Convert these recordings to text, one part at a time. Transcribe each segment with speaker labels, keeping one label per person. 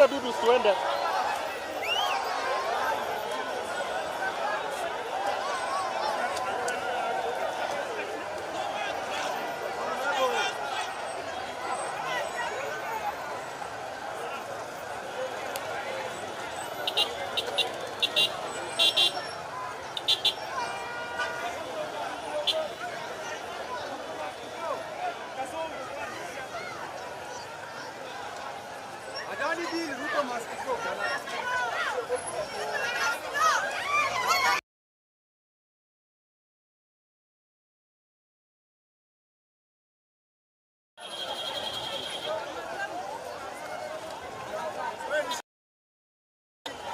Speaker 1: Leta dudu tuende.
Speaker 2: Adani deal, Ruto must go.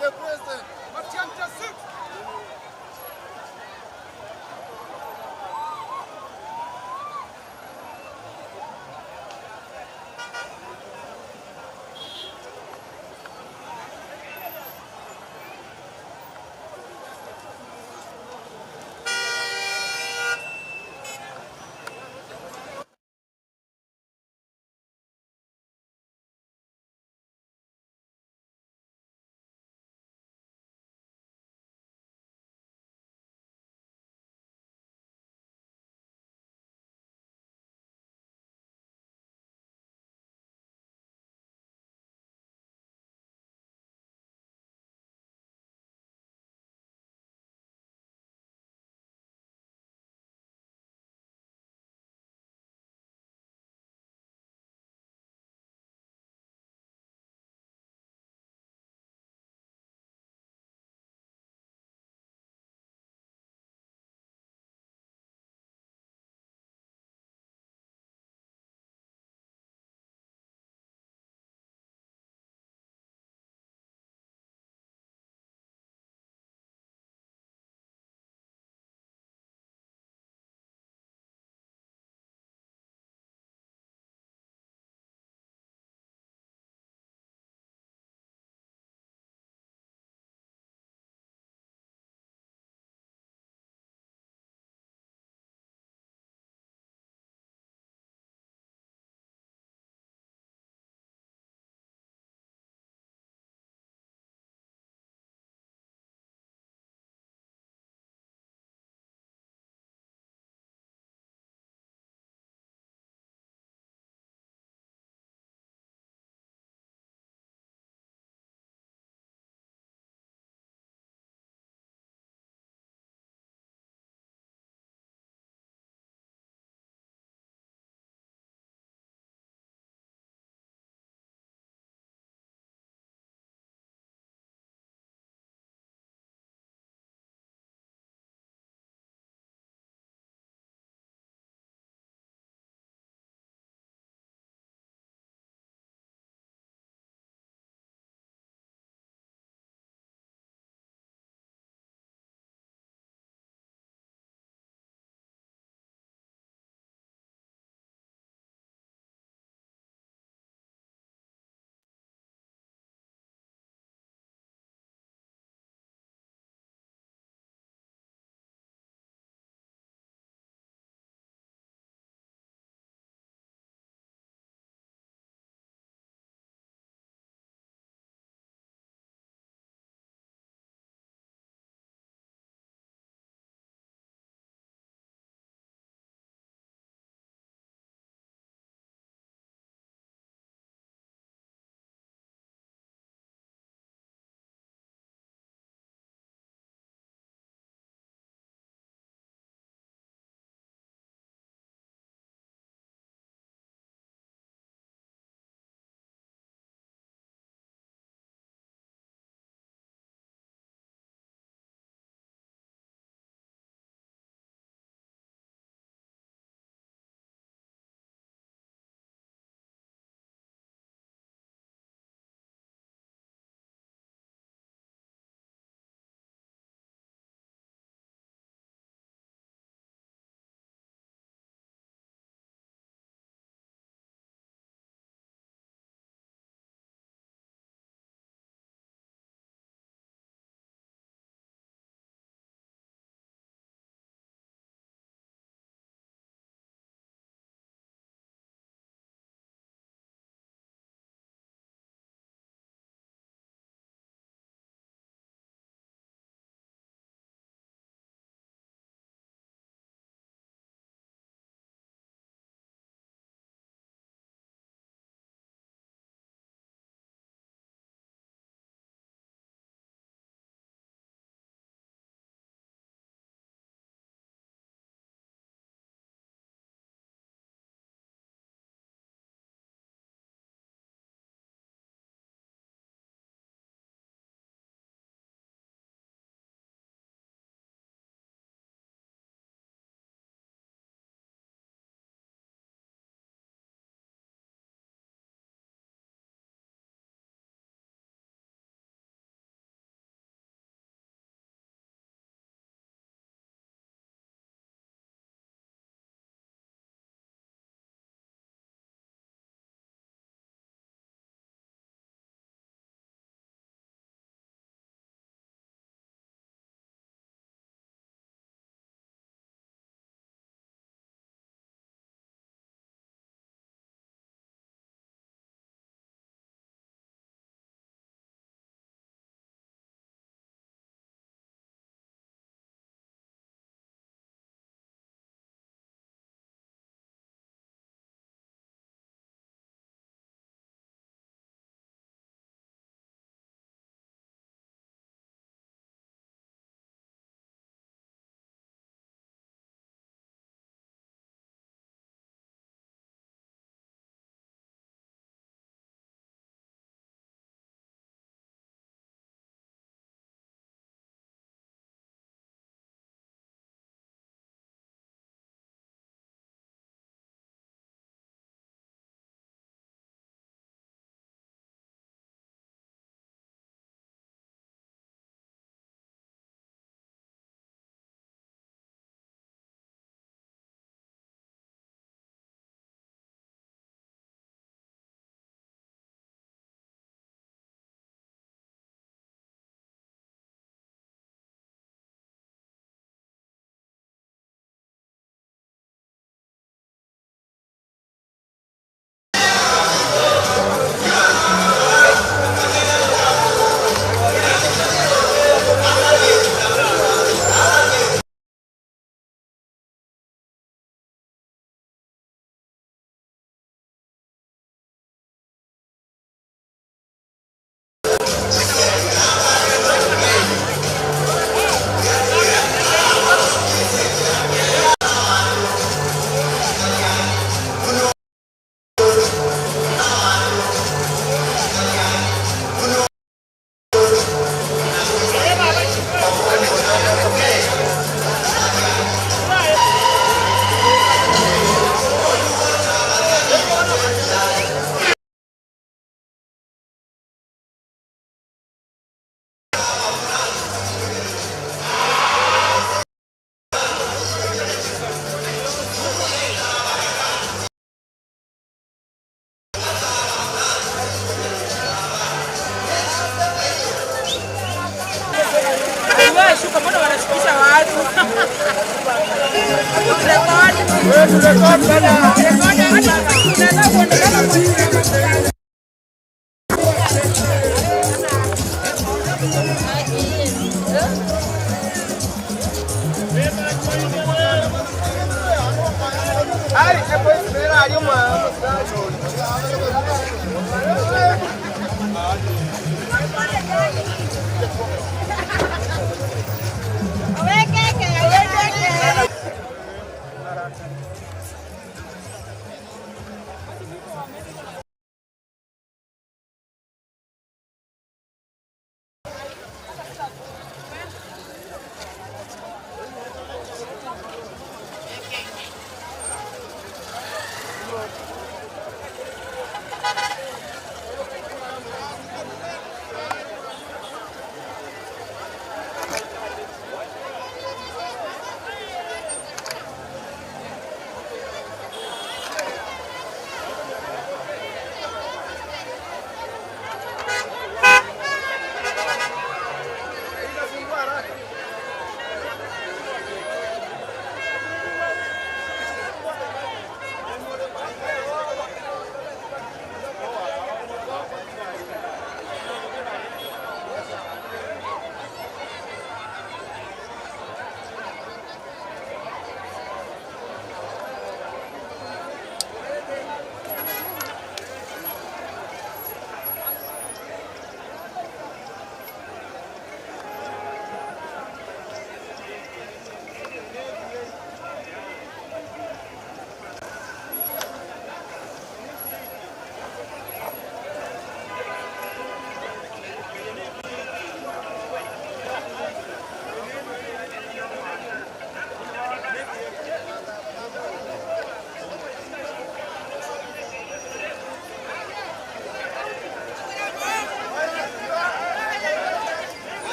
Speaker 2: The president, Matiang'i six.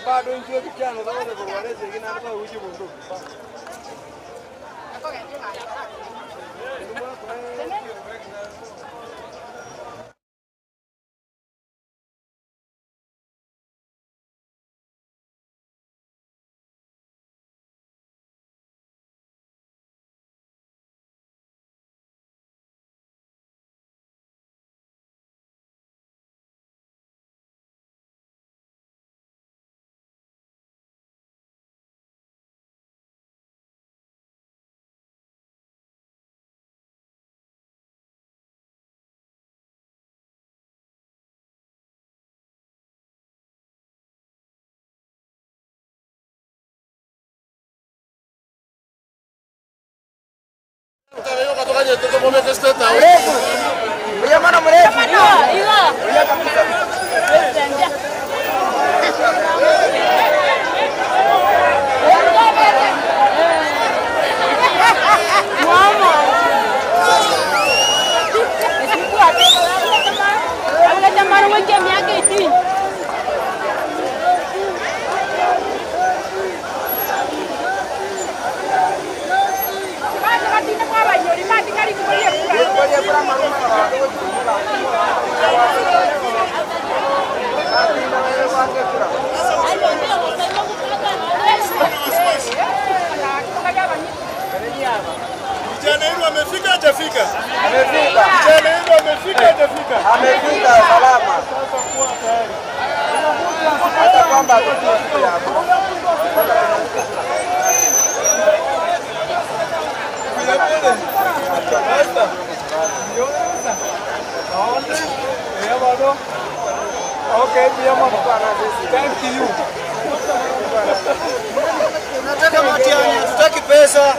Speaker 2: Bado nje vijana zaweza kuwaleza ingine hata uji bunduki. Vijana wenu wamefika hajafika? Amefika. Vijana wenu wamefika hajafika?
Speaker 1: Amefika salama.
Speaker 2: Sasa kuwa tayari.
Speaker 1: Hata kwamba hatujui hapo.
Speaker 2: Okay, thank you.
Speaker 1: Tunataka Matiang'i, hatutaki pesa.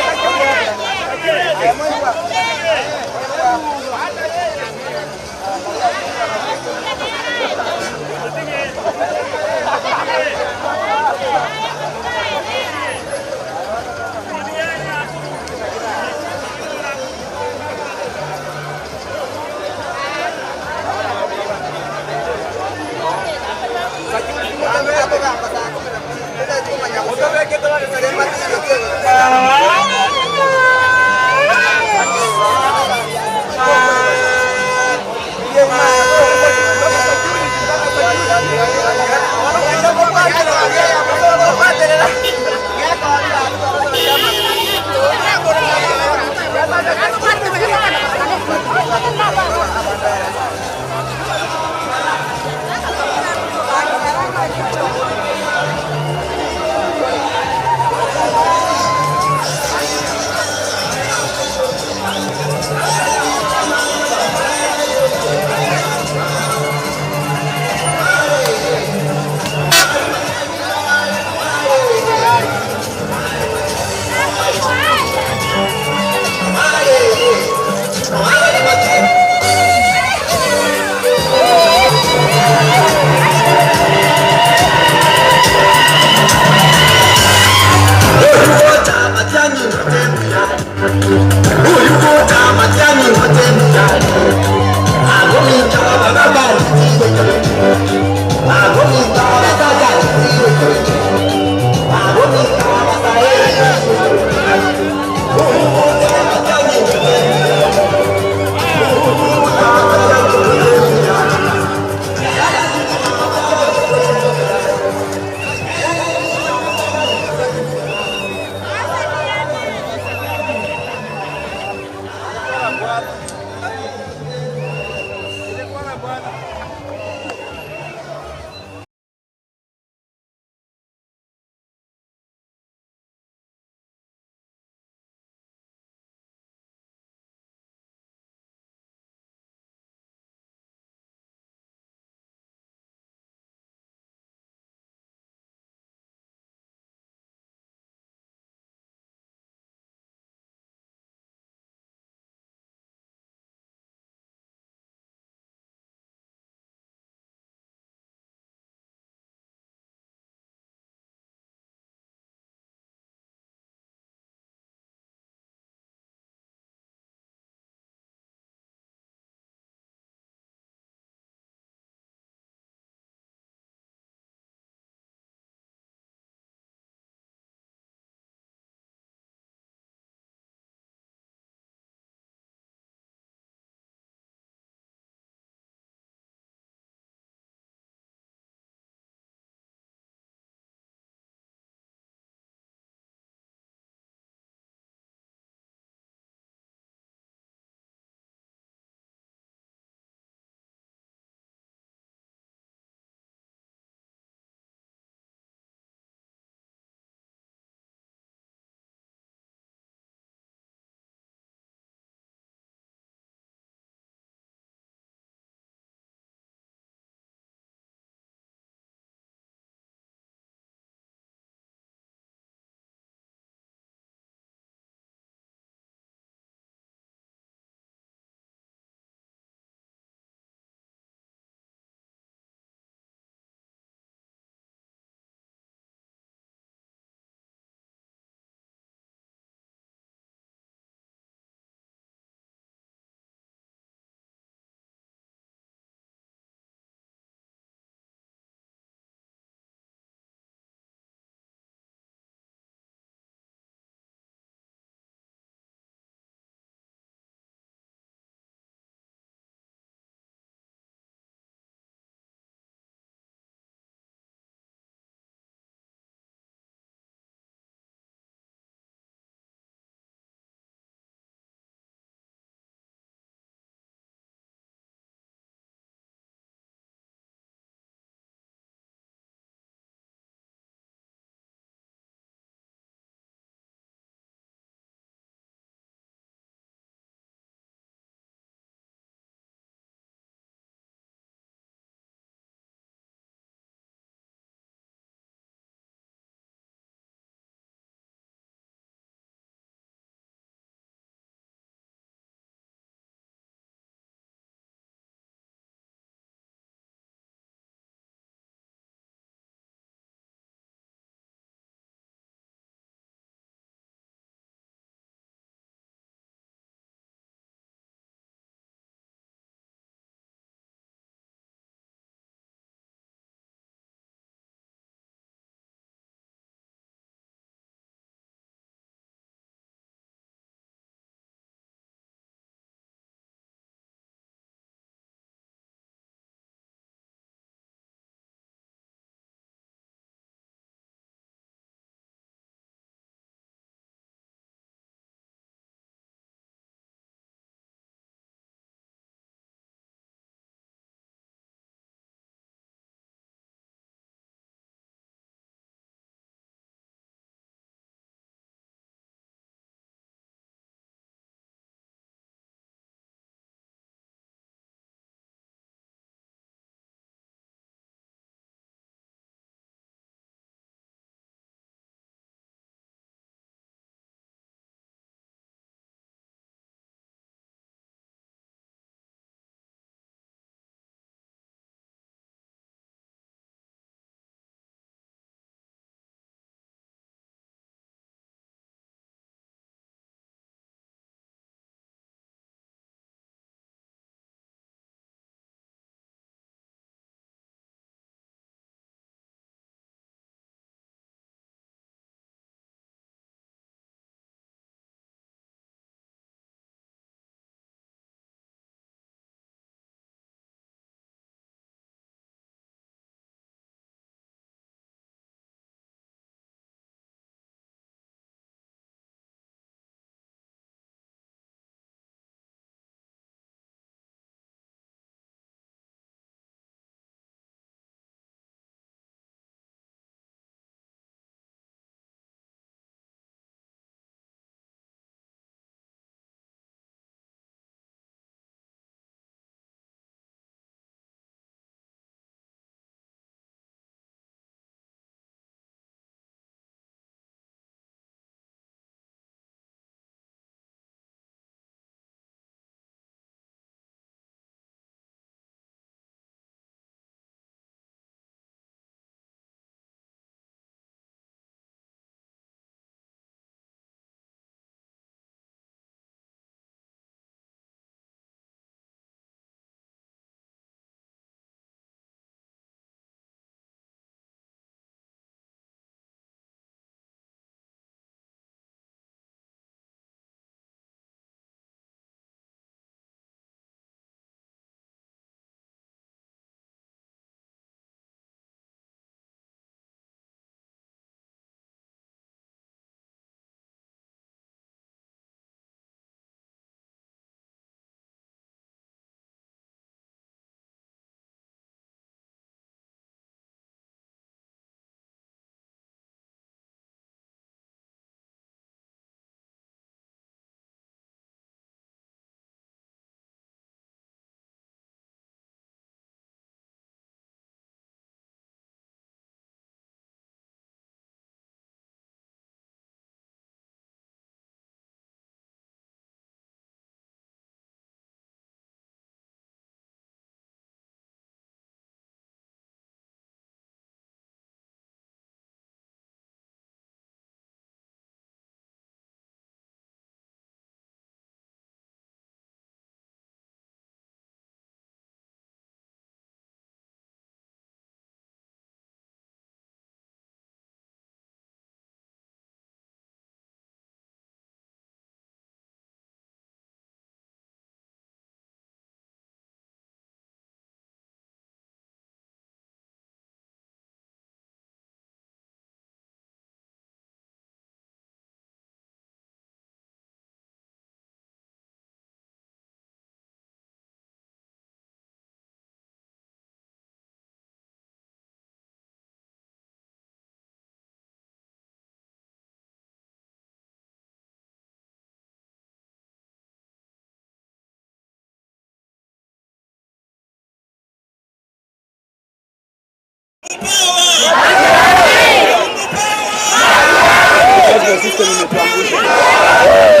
Speaker 1: System imetuangusha.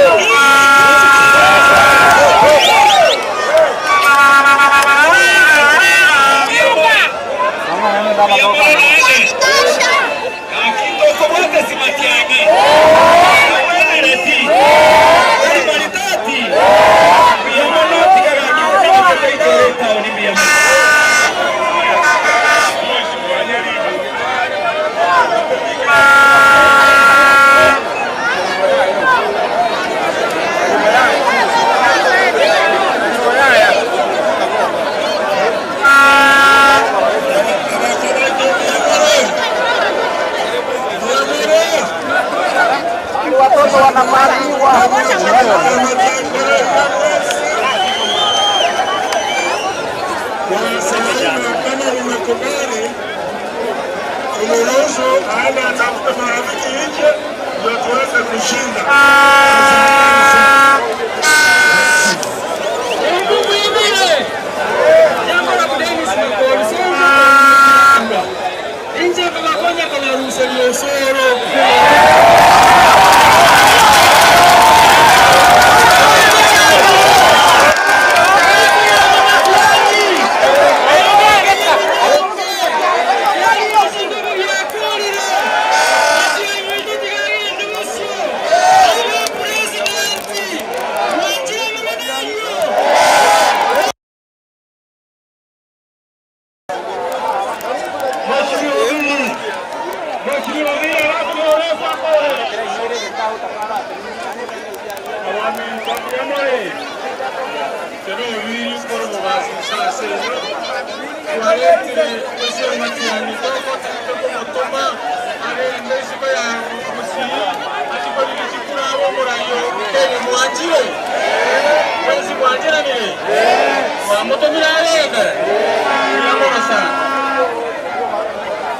Speaker 1: Watoto wanamaliwa.
Speaker 2: Kama umekubali kumruhusu aende atafute marafiki nje ndio tuweze kushinda.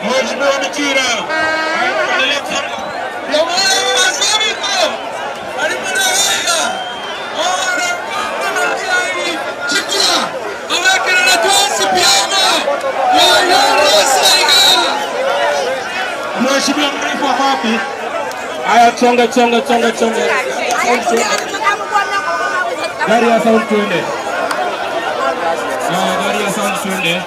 Speaker 2: Mheshimiwa Michira. Mheshimiwa mrefu wa wapi? Haya, chonga chonga chonga chonga. Gari ya sound tuende. Gari ya sound tuende.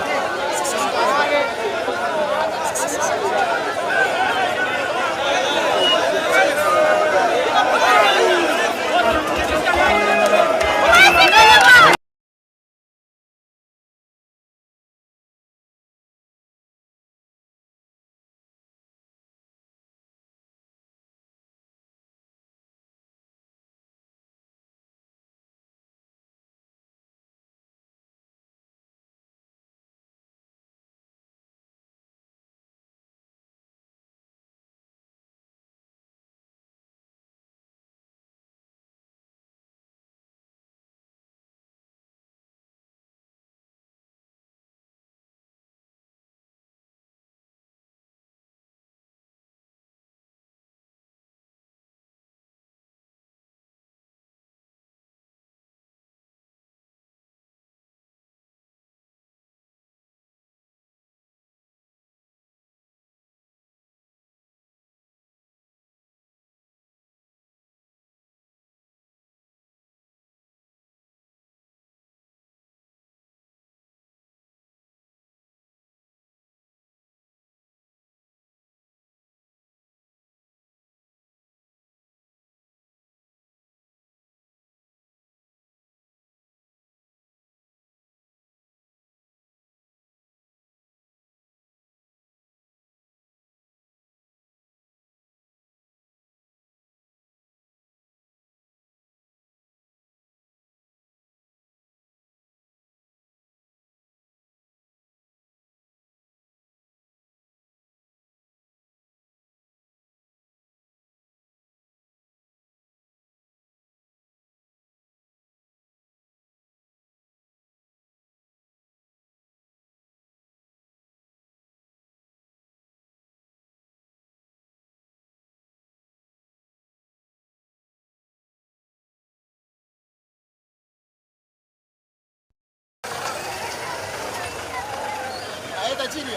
Speaker 1: Chini.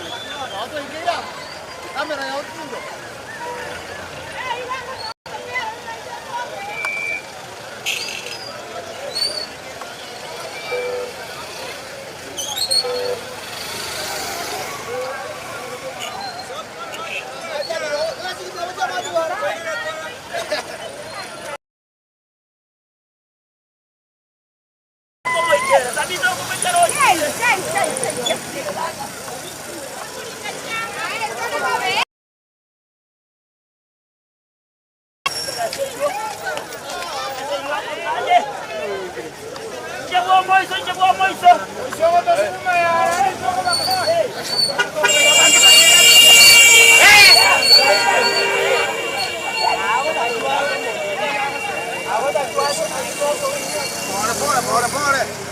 Speaker 1: Hawataingia. Kamera ya utundo. Pole pole pole. Pole.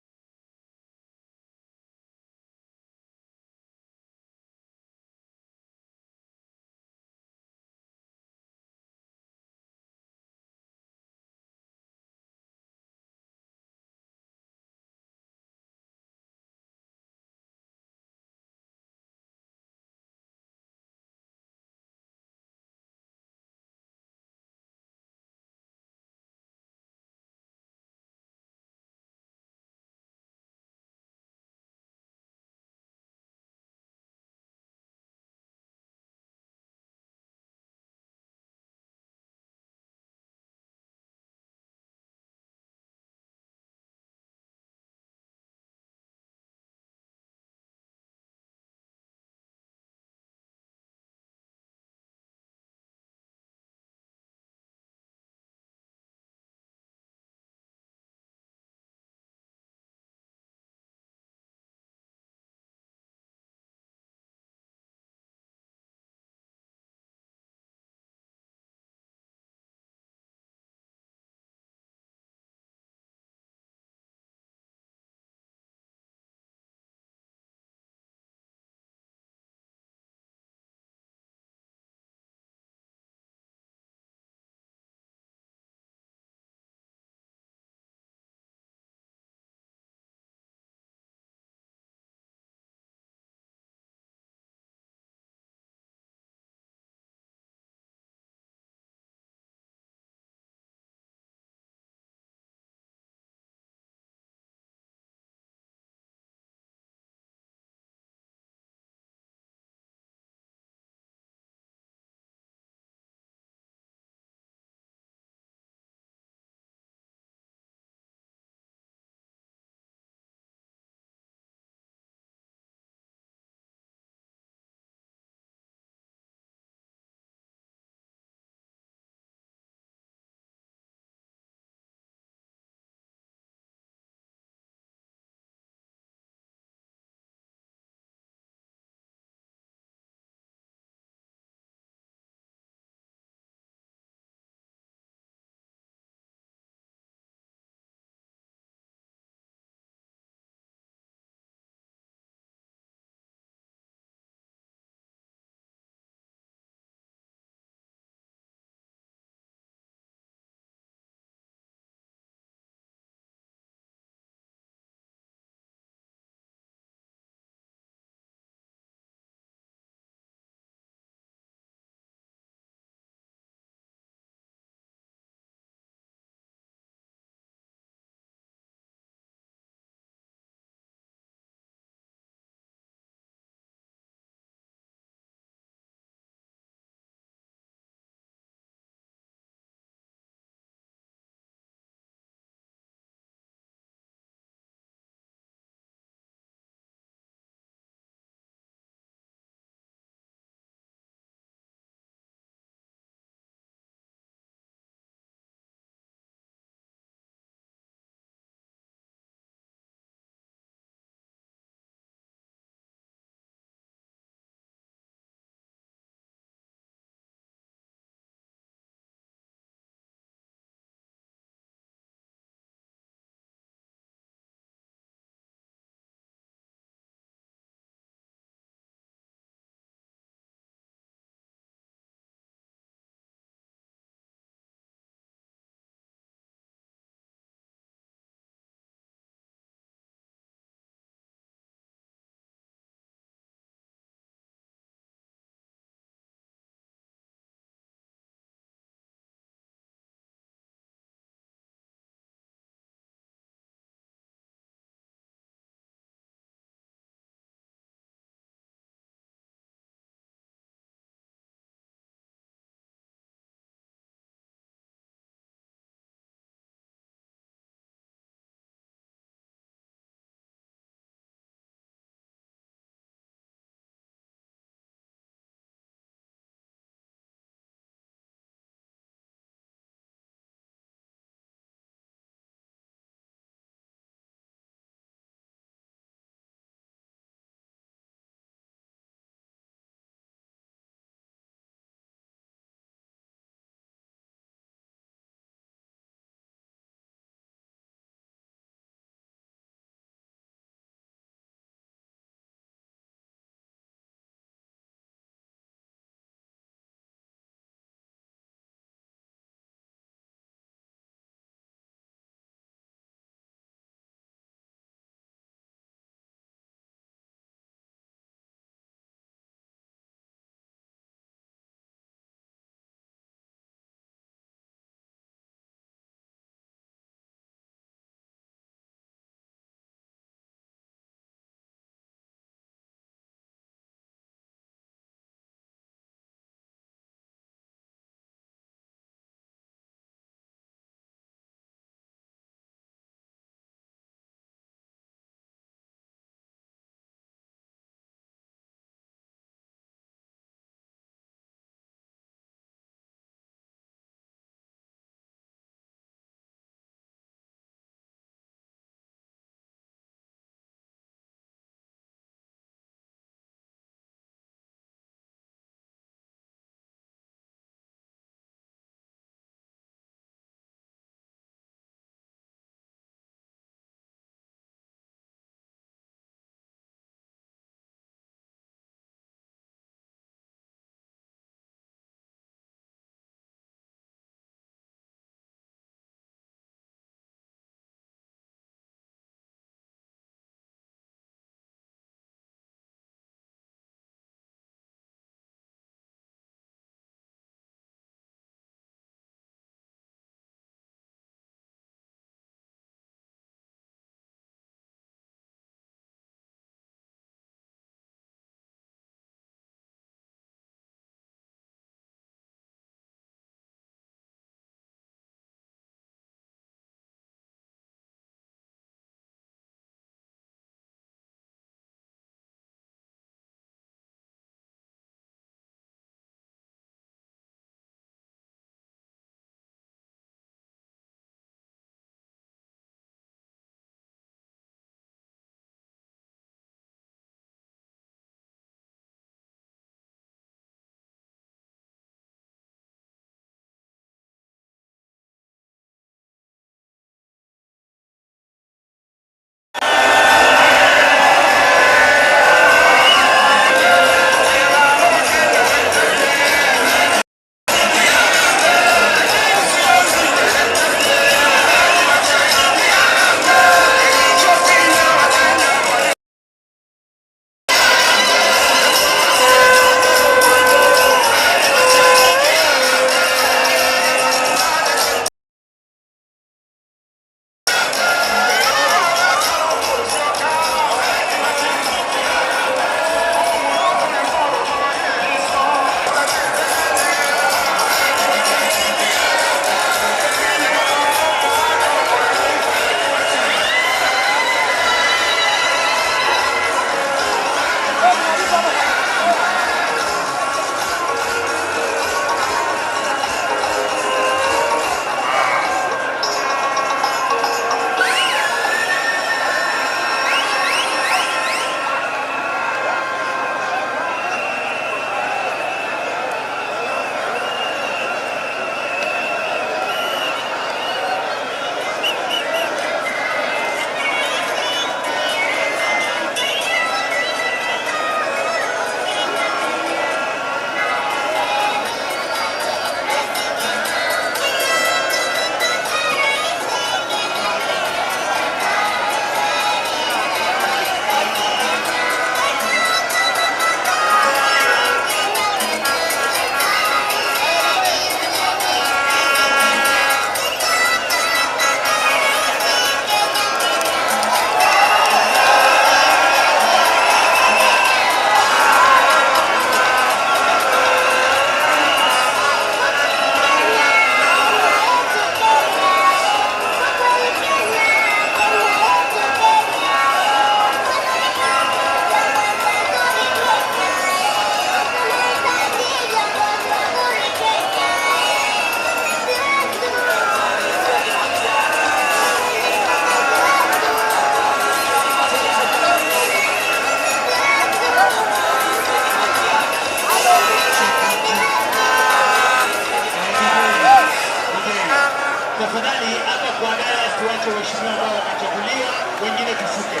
Speaker 1: Tuache waheshimiwa ambao wamechaguliwa, wengine tushuke.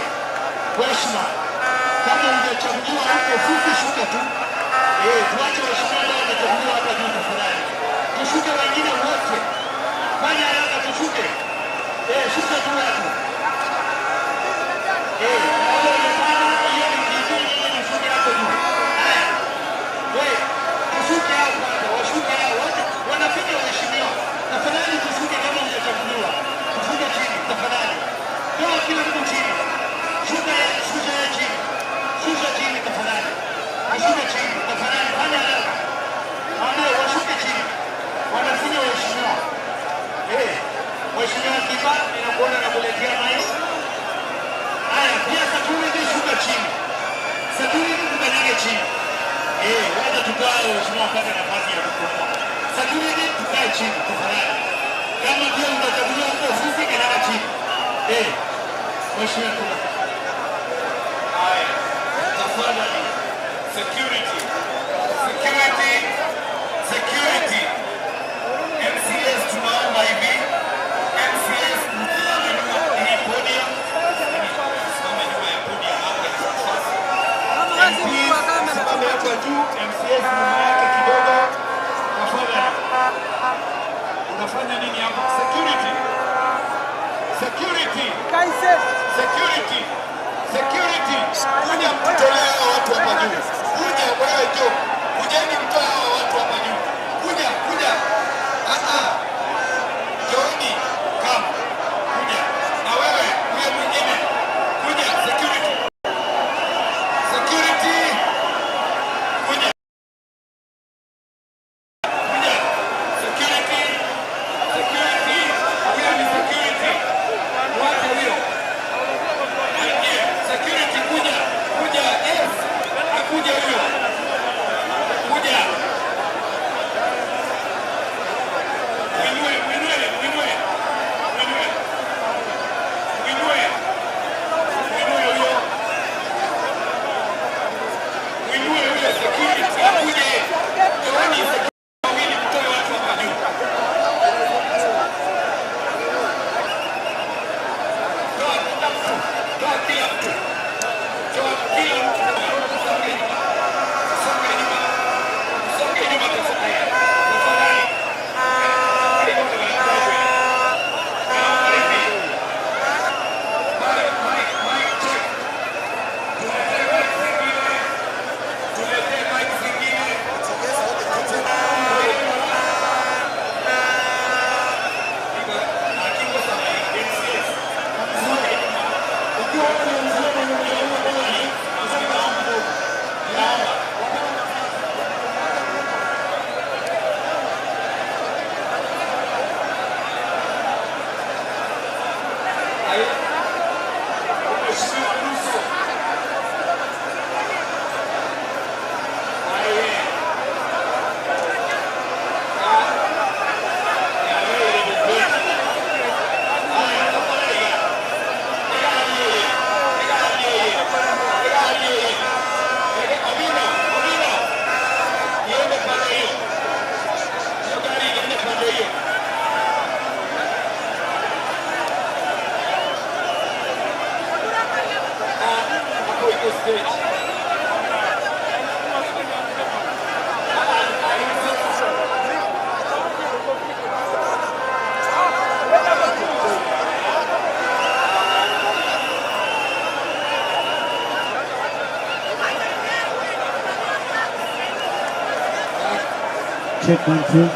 Speaker 1: Kwa heshima, kama hujachaguliwa huko fupi, shuka tu. Tuache waheshimiwa ambao wamechaguliwa hapa juu tafadhali. Tushuke wengine wote. Fanya haraka tushuke. Shuka tu watu. Kama umepanda hiyo ni kitu nyingine, tushuke hapo juu. Haya. Wewe, tushuke hao kwanza, washuke hao wote. Wanafika waheshimiwa. Tafadhali tushuke kama hujachaguliwa. Tushuke chini tafadhali. Toa kila mtu chini. Shuka yeye, shusha yeye chini. Shusha chini tafadhali. Washuke chini tafadhali, fanya haraka. Mwambie washuke chini. Wanafinya waheshimiwa. Mheshimiwa Kiba, ninakuona nakuletea mais. Haya, pia security shuka chini. Security tukanyage chini. Wacha tukae waheshimiwa wapate nafasi ya kupumua. Security tukae chini tafadhali. Kama pia utachaguliwa huko ofisi, kanyaga chini. Mheshimiwa Kiba.
Speaker 2: Haya, tafadhali, security, security, security. MCS tunaomba hivi, MCS msimame nyuma ya hii podium, msimame nyuma ya podium hapo ya nafasi. MPs msimame hapa juu, MCS nyuma yake kidogo. Tafadhali. Unafanya nini hapa? Security. Security. Security. Security. Kuja mtutolee hawa watu hapa juu. Kuja wewe jo. Kujeni mtoe hawa watu hapa juu. Kuja, kuja. Ah ah. Jooni, come. Kuja. Na wewe, huyo mwingine. Kuja, security. Security. Kuja. Kuja. Security. Security. Huyo ni security. Mwache huyo. Aingie. Security kuja. Kuja. Yes. Akuja huyo. Kuja. Mwinue, mwinue, mwinue. Mwinue. Mwinue. Mwinue huyo. Mwinue huyo security. Akuje. Toeni security wawili mtoe watu hapa juu. Toa kila mtu. Toa kila mtu. Toa kila mtu. Songe nyuma. Songe nyuma. Songe nyuma tafadhali. Tafadhali. Naomba hivi. Mic, mic, mic check. Tuletee mic zingine. Tuletee mic zingine. MCS. Songe nyuma.
Speaker 1: Ukiwa wewe ni mzee mwenye hujachaguliwa pale, usonge chini kidogo.
Speaker 2: Naomba. Aye. Mheshimiwa Russo. Aye. Ya, wewe ni kweli. Haya, tafadhali. Amina, Amina. Iende pande hiyo. Hiyo gari iende pande hiyo. Ah, hapo iko stage. Ah, ah,
Speaker 3: Check one two.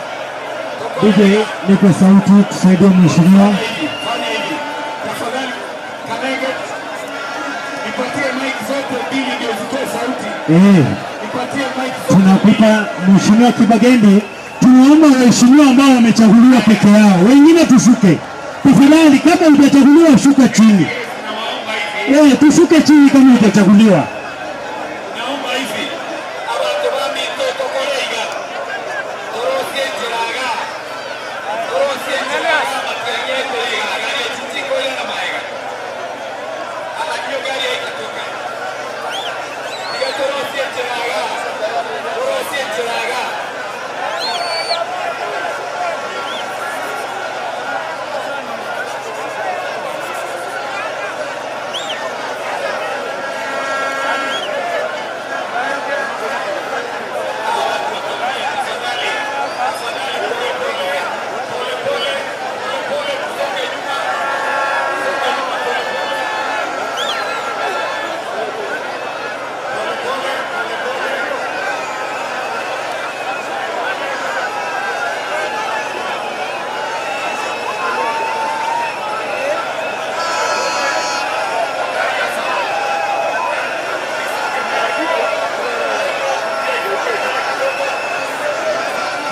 Speaker 3: DJ, nipe sauti tusaidie mheshimiwa.
Speaker 2: Fanya hivi. Tafadhali, can I get nipatie mic zote mbili ndio zitoe sauti. Nipatie mic zote mbili.
Speaker 3: Tunakupa Mheshimiwa Kibagendi, tunaomba waheshimiwa ambao wamechaguliwa peke yao, wengine tushuke tafadhali. Kama hujachaguliwa shuka chini.
Speaker 2: Nawaomba hivi.
Speaker 3: Tushuke chini kama hujachaguliwa.
Speaker 2: Naomba hivi. Abantu bamito tokoreiga. Torosie njiraga. Torosie njiraga matiang'ete iga. Gari ya chichiko ile na maega. Ala hiyo gari haitatoka. Iga torosie njiraga. Torosie njiraga.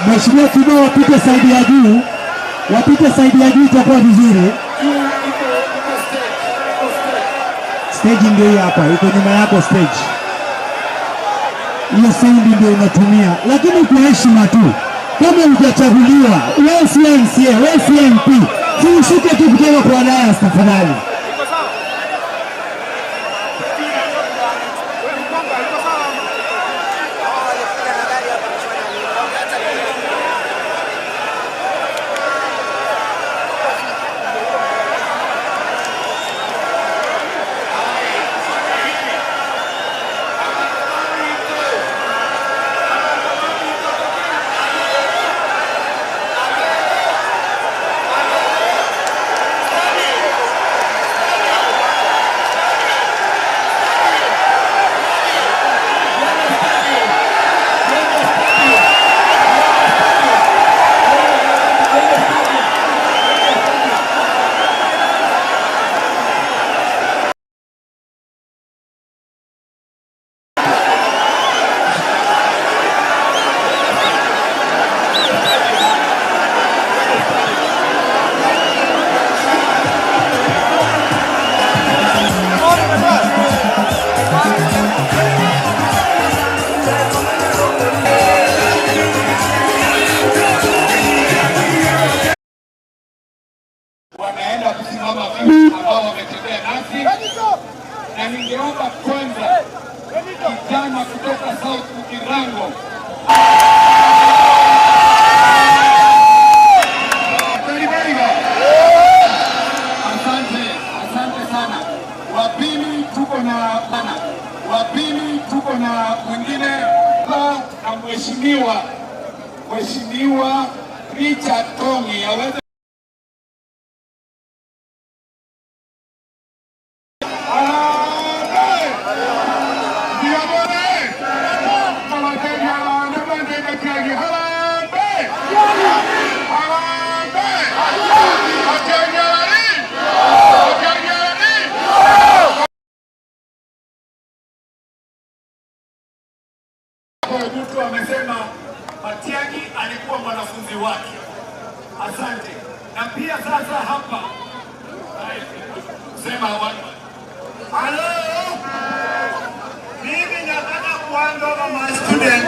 Speaker 3: Mheshimiwa Kiba, wapite side ya juu, wapite side ya juu, itakuwa vizuri.
Speaker 2: Juu iko stage, iko stage.
Speaker 3: Stage ndio hii hapa, iko nyuma yako stage. Hiyo sound ndio unatumia, lakini kwa heshima tu, kama hujachaguliwa wewe si MCA, wewe si MP, si ushuke tu kutoka kwa dais tafadhali.
Speaker 2: Wanaenda kusimama vipi ambao wametembea nasi, na ningeomba kwanza kijana kutoka South Mugirango. Karibaiga. Asante, asante sana. Wa pili tuko na bana, wa pili tuko na mwingine na mheshimiwa Richard Tongi aweze. Harambee! Ndio bwana. Harambee! Harambee! Matiang'i! Matiang'i! Mtu amesema Matiang'i alikuwa mwanafunzi wake. Asante. Na pia sasa hapa sema watu.
Speaker 1: Hello. Mimi nataka kuanza na my student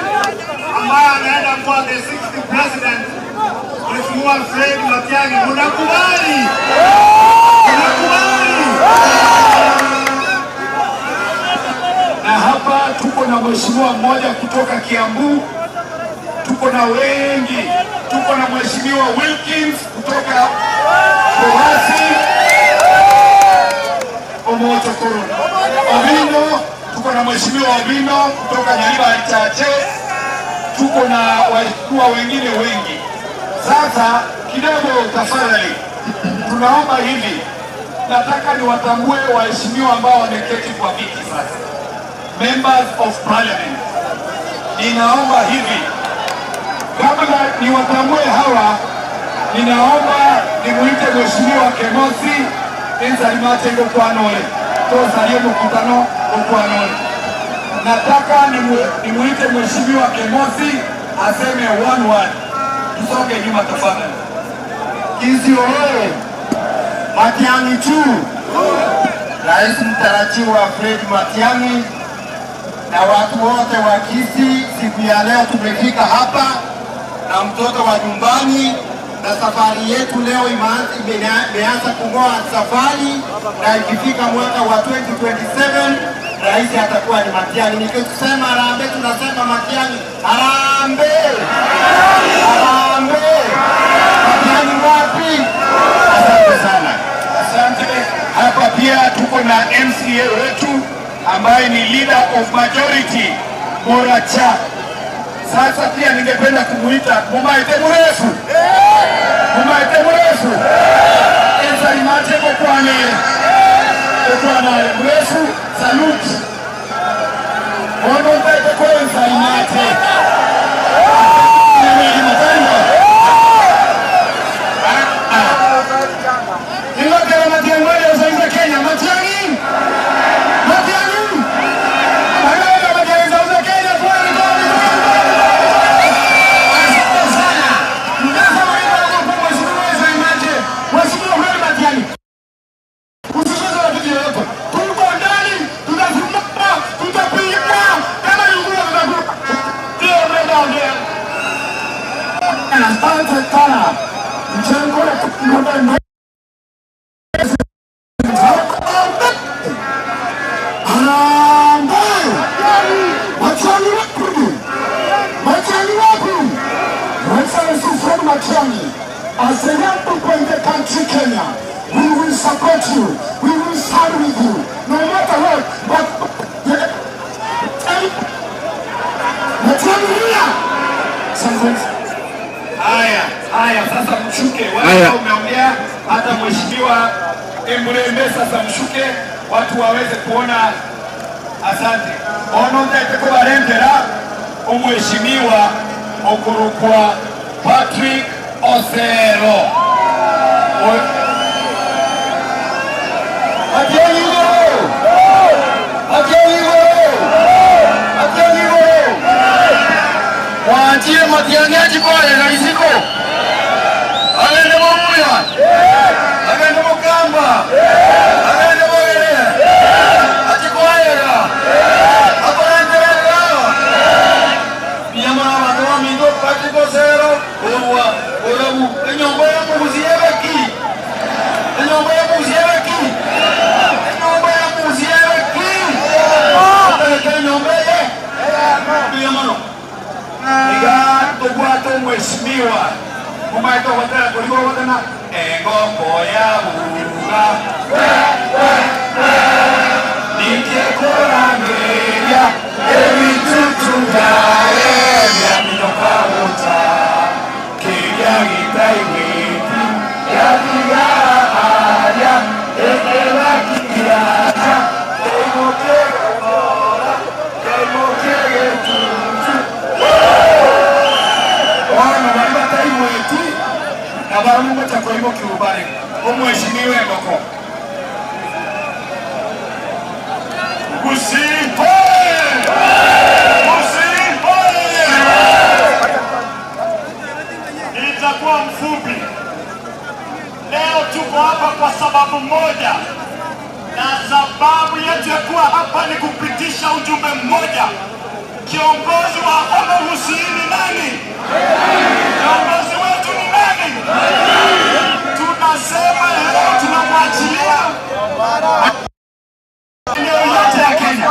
Speaker 1: ambaye anaenda kuwa the 6th president, Mheshimiwa Fred Matiang'i. Unakubali? Unakubali?
Speaker 2: Na hapa tuko na mheshimiwa mmoja kutoka Kiambu, tuko na wengi, tuko na mheshimiwa Wilkins kutoka Bohasi Omoto Corona Obino, tuko na mheshimiwa Obino kutoka Nyaribari Chache, tuko na waheshimiwa wengine wengi. Sasa kidogo, tafadhali, tunaomba hivi, nataka niwatambue waheshimiwa ambao wameketi kwa viti sasa, members of parliament. Ninaomba hivi, kabla niwatambue hawa, ninaomba nimuite Mheshimiwa Kemosi Enzalimate Ngokwanole tosalie mkutano Ngokwanole. Nataka nimuite Mheshimiwa Kemosi aseme one word. Tusonge nyuma tafadhali.
Speaker 1: Kisii oye! Matiang'i tu, Rais mtarajiwa Fred Matiang'i na watu wote wa Kisii, siku ya leo tumefika hapa na mtoto wa nyumbani, na safari yetu leo imeanza kung'oa safari, na ikifika mwaka wa 2027 rais atakuwa ni Matiang'i. Nikisema harambee, tunasema Matiang'i, harambee, harambee! Matiang'i wapi? Asante sana.
Speaker 2: Asante. Hapa pia tuko na MCA wetu ambaye ni leader of majority Moracha. Sasa pia ningependa kumuita Mumaite mrefu, Mumaite mrefu Enzalimate Kokwane Kokwane mrefu, salute Ono mbaite kwa Enzalimate Ingokera Matiang'i usaiza Kenya. Matiang'i! Matiang'i! Maganda Matiang'i sauza Kenya. Kweli, kweli, kweli, kweli. Asante sana. Asante sana. Mchengo Harambee! Matiang'i wapi? Matiang'i wapi? Excellency Fred Matiang'i, as the young people in the country Kenya, we will support you. We will stand with you, no matter what. But Matiang'i here.
Speaker 1: Haya, haya, sasa mshuke. Wewe
Speaker 3: Haya.
Speaker 1: umeongea, hata mheshimiwa Emurembe, sasa mshuke, watu waweze kuona. Asante. Ono ndete kubarembera omheshimiwa okurukwa Patrick Osero. Matiang'i igoro! Matiang'i igoro! Matiang'i igoro! Mwanjie Matiang'i achikorera isiko agende Bomuya, agende Mukamba, agende Bogere, achikorera akorenterera miyamana bantu bamindo. Patrick Osero orwa orabu enyomba yamugusiebeki, enyomba yamugusiebeki, enyomba yamugusiebeki, enyomba ye miyamano iga tobwate omweshimiwa mumaete ogotera korigo ogotena engoko ya buga nikiekorangeria ebitutu byaye byaminoka buta kiria gitaigwiti yatiga aria ekebakiriacha keimokegekora keimokegetutu wana bari bataigweti na baramungo chakorimo kiubare omweshimiwa engoko. Gusii hoye! Gusii hoye!
Speaker 4: Nitakuwa mfupi. Leo tuko hapa kwa sababu moja, na sababu yetu ya kuwa hapa ni kupitisha ujumbe mmoja. Kiongozi wa hapa Gusii ni nani? Kiongozi wetu ni nani? Tunasema leo tunamwachilia eneo yote ya Kenya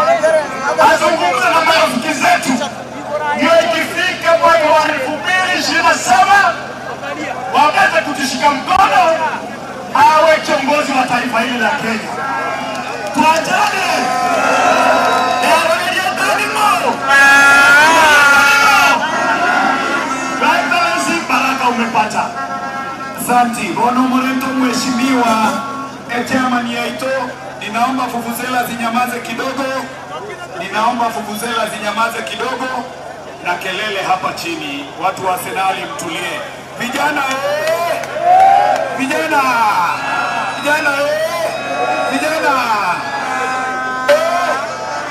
Speaker 4: azungumze na marafiki zetu, ndio ikifika mwaka wa 2027 waweze kutushika mkono awe kiongozi wa taifa hili la Kenya. Tuachane. Excellency, baraka umepata.
Speaker 1: Asante bono murento mheshimiwa chairman yaito, ninaomba vuvuzela zinyamaze kidogo, ninaomba vuvuzela zinyamaze kidogo na kelele hapa chini. Watu wa Arsenali mtulie. Vijana eh! Vijana! Vijana eh! Vijana! Eh!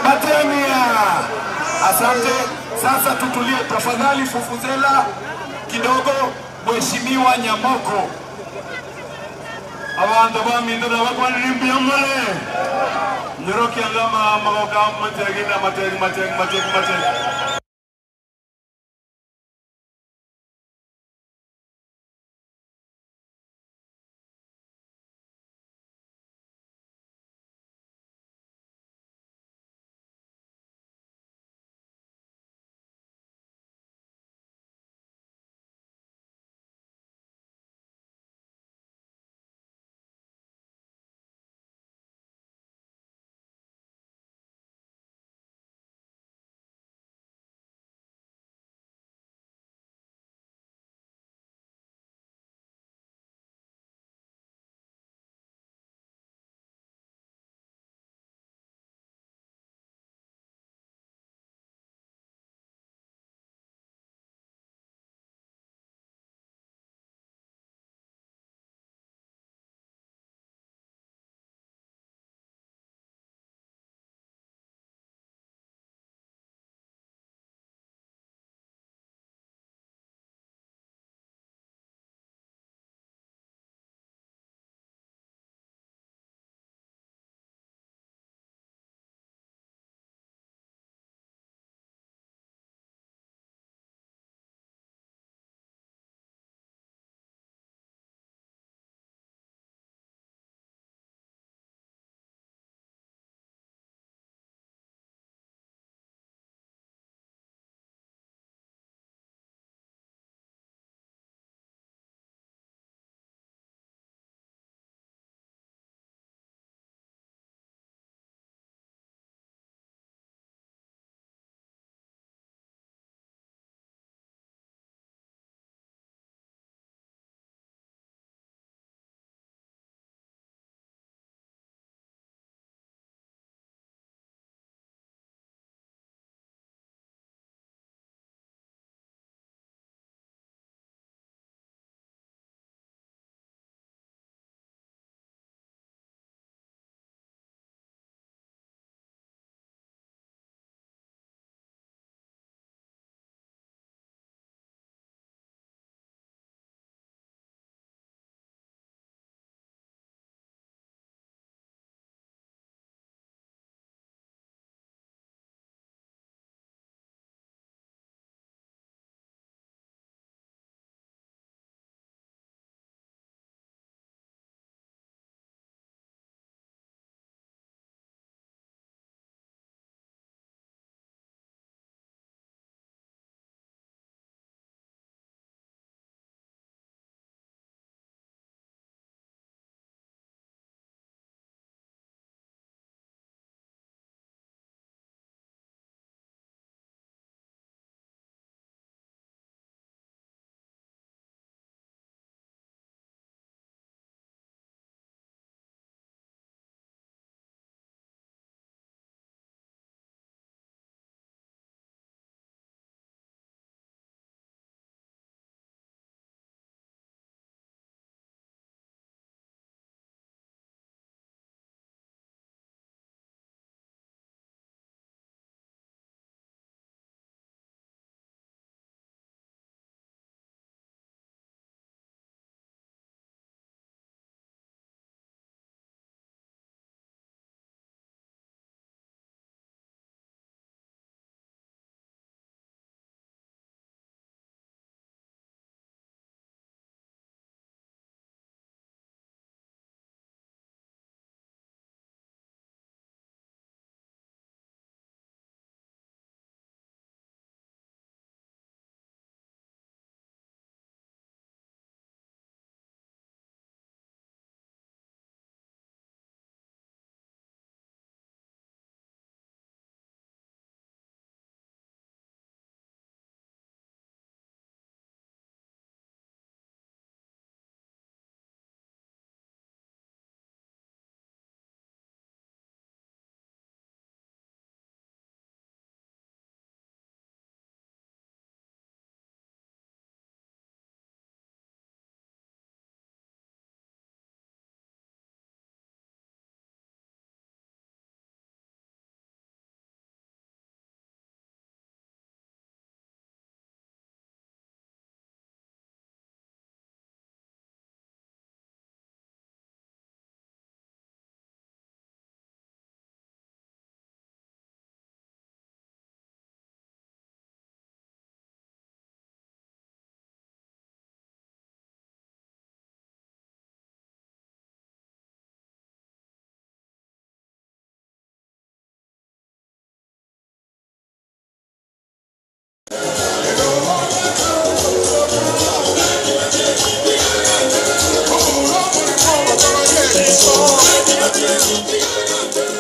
Speaker 1: Matemia! Asante. Sasa tutulie tafadhali, vuvuzela kidogo. Mheshimiwa Nyamoko.
Speaker 4: Abantu bamindura bakwanira mole nyorokiangama magoka mategi na mategi mategi mategi mategi.
Speaker 2: Thank you.